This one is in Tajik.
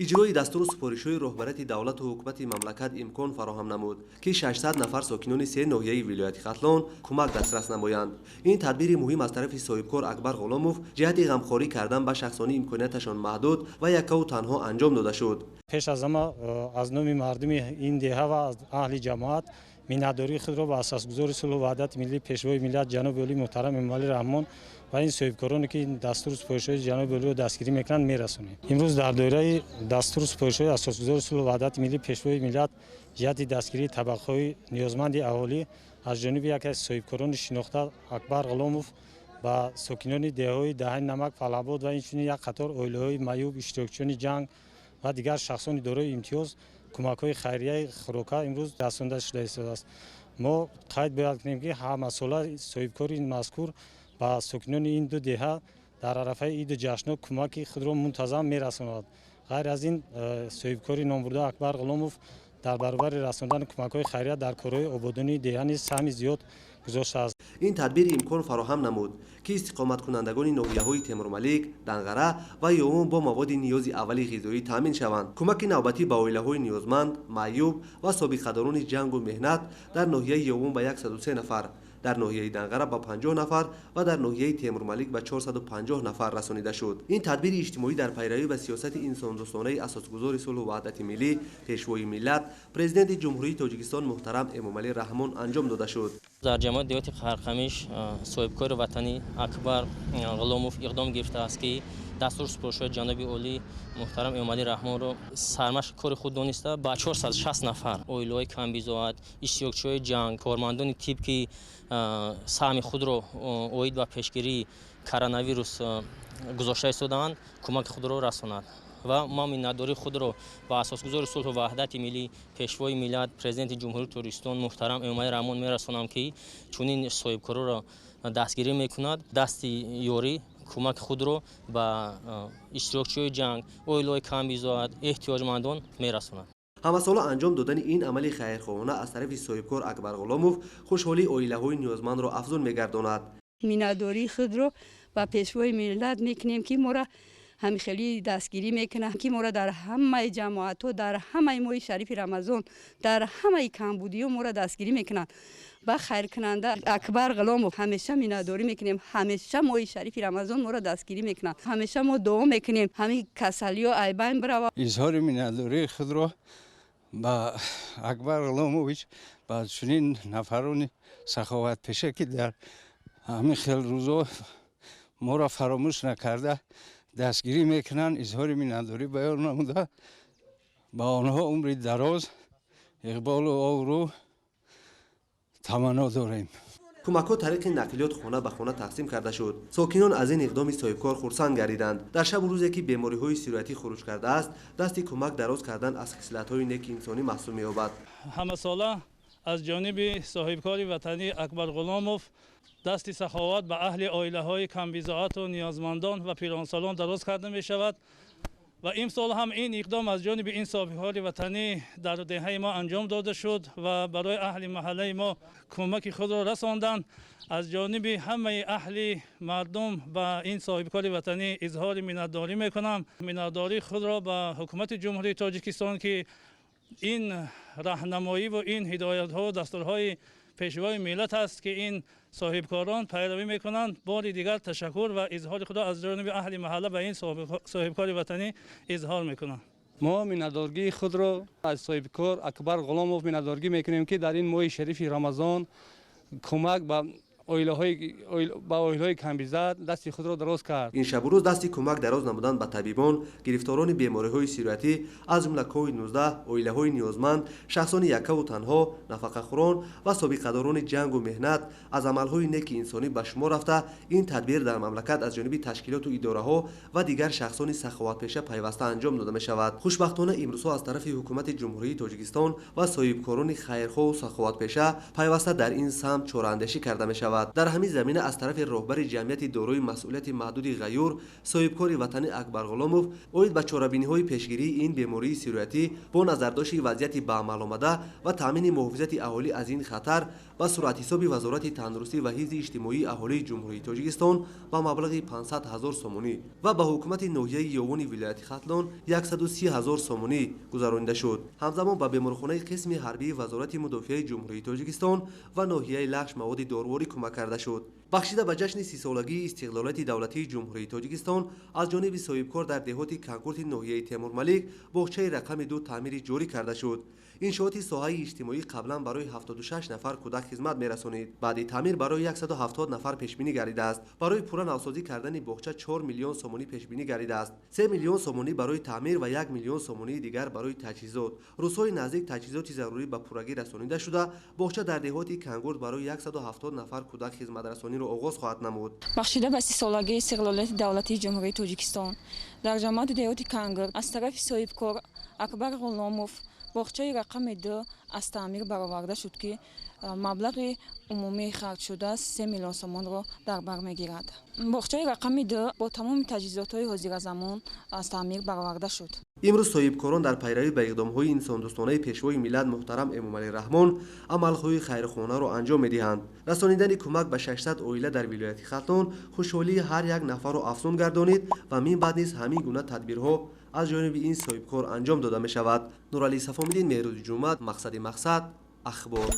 Иҷрои дастуру супоришҳои роҳбарияти давлату ҳукумати мамлакат имкон фароҳам намуд, ки 600 нафар сокинони се ноҳияи вилояти Хатлон кӯмак дастрас намоянд. Ин тадбири муҳим аз тарафи соҳибкор Акбар Ғуломов ҷиҳати ғамхорӣ кардан ба шахсони имконияташон маҳдуд ва яккаву танҳо анҷом дода шуд. Пеш аз ҳама аз номи мардуми ин деҳа ва аз аҳли ҷамоат миннатдории худро ба асосгузори сулҳу ваҳдати миллӣ, пешвои миллат, ҷаноби олӣ муҳтарам Эмомалӣ Раҳмон ва ин соҳибкороне, ки дастуру супоришҳои ҷаноби олиро дастгирӣ мекунанд, мерасонем. Имрӯз дар доираи дастуру супоришҳои асосгузори сулҳу ваҳдати миллӣ, пешвои миллат ҷиҳати дастгирии табақаҳои ниёзманди аҳолӣ аз ҷониби яке аз соҳибкорони шинохта Акбар Ғуломов ба сокинони деҳаҳои Даҳани Намак, Фалабод ва инчунин як қатор оилаҳои маъюб, иштирокчиёни ҷанг ва дигар шахсони дорои имтиёз кӯмакҳои хайрияи хӯрока имрӯз расонда шуда истодааст. Мо қайд бояд кунем, ки ҳамасола соҳибкори мазкур ба сокинони ин ду деҳа дар арафаи иду ҷашнҳо кӯмаки худро мунтазам мерасонад. Ғайр аз ин, соҳибкори номбурда Акбар Ғуломов дар баробари расондани кӯмакҳои хайрия дар корҳои ободонии деҳа низ саҳми зиёд гузоштааст. Ин тадбир имкон фароҳам намуд, ки истиқоматкунандагони ноҳияҳои Темурмалик, Данғара ва Ёвун бо маводи ниёзи аввали ғизоӣ таъмин шаванд. Кӯмаки навбатӣ ба оилаҳои ниёзманд, маъюб ва собиқадорони ҷангу меҳнат дар ноҳияи Ёвун ба 103 нафар, дар ноҳияи Данғара ба 50 нафар ва дар ноҳияи Темурмалик ба 450 нафар расонида шуд. Ин тадбири иҷтимоӣ дар пайравӣ ба сиёсати инсондӯстонаи асосгузори сулҳу ваҳдати миллӣ, пешвои миллат, Президенти Ҷумҳурии Тоҷикистон муҳтарам Эмомалӣ Раҳмон анҷом дода шуд. Дар ҷамоати деҳоти Қарқамиш соҳибкори ватанӣ Акбар Ғуломов иқдом гирифтааст, ки дастуру супоришҳои ҷаноби олӣ муҳтарам Эмомалӣ Раҳмонро сармашқи кори худ дониста, ба 460 нафар оилаҳои камбизоат, иштирокчиҳои ҷанг, кормандони тиб, ки саҳми худро оид ба пешгирии коронавирус гузошта истодаанд, кӯмаки худро расонад. Ва мо миннатдории худро ба асосгузори сулҳу ваҳдати миллӣ, пешвои миллат, Президенти Ҷумҳурии Тоҷикистон муҳтарам Эмомалӣ Раҳмон мерасонам, ки чунин соҳибкорро дастгирӣ мекунад, дасти ёрӣ кӯмаки худро ба иштирокчиҳои ҷанг, оилаҳои камбизоат, эҳтиёҷмандон мерасонад. Ҳамасола анҷом додани ин амали хайрхоҳона аз тарафи соҳибкор Акбар Ғуломов хушҳолии оилаҳои ниёзмандро афзун мегардонад. Миннатдории худро ба пешвои миллат мекунем, ки моро ҳамин хеле дастгирӣ мекунанд, ки моро дар ҳамаи ҷамоатҳо, дар ҳамаи моҳи шарифи Рамазон, дар ҳамаи камбудиҳо моро дастгирӣ мекунанд. Ба хайркунанда Акбар Ғуломов ҳамеша миннатдорӣ мекунем. Ҳамеша моҳи шарифи Рамазон моро дастгирӣ мекунанд. Ҳамеша мо дуо мекунем, ҳамин касалиҳо айбайн бирава. Изҳори миннатдории худро ба Акбар Ғуломович, ба чунин нафарони саховатпеша, ки дар ҳамин хел рӯзо моро фаромӯш накарда дастгирӣ мекунанд, изҳори миннатдорӣ баён намуда, ба онҳо умри дароз, иқболу обрӯ таманно дорем. Кӯмакҳо тариқи нақлиёт хона ба хона тақсим карда шуд. Сокинон аз ин иқдоми соҳибкор хурсанд гардиданд. Дар шабу рӯзе, ки бемориҳои сироятӣ хуруҷ кардааст, дасти кӯмак дароз кардан аз хислатҳои неки инсонӣ маҳсуб меёбад. Ҳамасола аз ҷониби соҳибкори ватанӣ Акбар Ғуломов дасти саховат ба аҳли оилаҳои камбизоату ниёзмандон ва пиронсолон дароз карда мешавад ва имсол ҳам ин иқдом аз ҷониби ин соҳибкори ватанӣ дар деҳаи мо анҷом дода шуд ва барои аҳли маҳаллаи мо кӯмаки худро расонданд. Аз ҷониби ҳамаи аҳли мардум ба ин соҳибкори ватанӣ изҳори миннатдорӣ мекунам. Миннатдории худро ба ҳукумати Ҷумҳурии Тоҷикистон, ки ин раҳнамоӣ ва ин ҳидоятҳо, дастурҳои пешвои миллат аст, ки ин соҳибкорон пайравӣ мекунанд, бори дигар ташаккур ва изҳори худро аз ҷониби аҳли маҳалла ба ин соҳибкори ватанӣ изҳор мекунам. Мо миннатдоргии худро аз соҳибкор Акбар Ғуломов миннатдоргӣ мекунем, ки дар ин моҳи шарифи Рамазон кӯмак ба оилаҳои камбизоат дасти худро дароз кард. Ин шабу рӯз дасти кӯмак дароз намудан ба табибон, гирифторони бемориҳои сироятӣ, аз ҷумла COVID-19, оилаҳои ниёзманд, шахсони яккаву танҳо, нафақахӯрон ва собиқадорони ҷангу меҳнат аз амалҳои неки инсонӣ ба шумор рафта, ин тадбир дар мамлакат аз ҷониби ташкилоту идораҳо ва дигар шахсони саховатпеша пайваста анҷом дода мешавад. Хушбахтона, имрӯзҳо аз тарафи ҳукумати Ҷумҳурии Тоҷикистон ва соҳибкорони хайрхоҳу саховатпеша пайваста дар ин самт чораандешӣ карда мешавад. мешавад. Дар ҳамин замина аз тарафи роҳбари ҷамъияти дорои масъулияти маҳдуди «Ғаюр», соҳибкори ватанӣ Акбар Ғуломов оид ба чорабиниҳои пешгирии ин бемории сироятӣ бо назардошти вазъияти ба амал омада ва таъмини муҳофизати аҳолӣ аз ин хатар ба суратҳисоби Вазорати тандурустӣ ва ҳифзи иҷтимоии аҳолии Ҷумҳурии Тоҷикистон ба маблағи 500 ҳазор сомонӣ ва ба ҳукумати ноҳияи Ёвони вилояти Хатлон 130 ҳазор сомонӣ гузаронида шуд. Ҳамзамон ба беморхонаи қисми ҳарбии Вазорати мудофиаи Ҷумҳурии Тоҷикистон ва ноҳияи Лахш маводи доруворӣ кӯмак карда шуд. Бахшида ба ҷашни 30-солагии истиқлолияти давлатии Ҷумҳурии Тоҷикистон аз ҷониби соҳибкор дар деҳоти Кангурти ноҳияи Темурмалик боғчаи рақами 2 таъмири ҷорӣ карда шуд. Иншооти соҳаи иҷтимоӣ қаблан барои 76 нафар кӯдак хизмат мерасонид. Баъди таъмир барои 170 нафар пешбинӣ гардидааст. Барои пурра навсозӣ кардани боғча 4 миллион сомонӣ пешбинӣ гардидааст. 3 миллион сомонӣ барои таъмир ва 1 миллион сомонии дигар барои таҷҳизот. Рӯзҳои наздик таҷҳизоти зарурӣ ба пуррагӣ расонида шуда, боғча дар деҳоти Кангурт барои 170 нафар кӯдак хизматрасониро оғоз хоҳад намуд. Бахшида ба 30-солагии истиқлолияти давлатии Ҷумҳурии Тоҷикистон дар ҷамоати деҳоти Кангурт аз тарафи соҳибкор Акбар Ғуломов боғчаи рақами 2 аз таъмир бароварда шуд, ки маблағи умумии харҷшуда 3 миллион сомонро дар бар мегирад. Боғчаи рақами 2 бо тамоми таҷҳизотҳои ҳозиразамон аз таъмир бароварда шуд. Имрӯз соҳибкорон дар пайравӣ ба иқдомҳои инсондӯстонаи Пешвои миллат муҳтарам Эмомалӣ Раҳмон амалҳои хайрхоҳонаро анҷом медиҳанд. Расонидани кӯмак ба 600 оила дар вилояти Хатлон хушҳолии ҳар як нафарро афзун гардонид ва мин баъд низ ҳамин гуна тадбирҳо аз ҷониби ин соҳибкор анҷом дода мешавад. Нуралӣ Сафомиддин, Меҳрӯзи Ҷумъат, Мақсади Мақсад, Ахбор.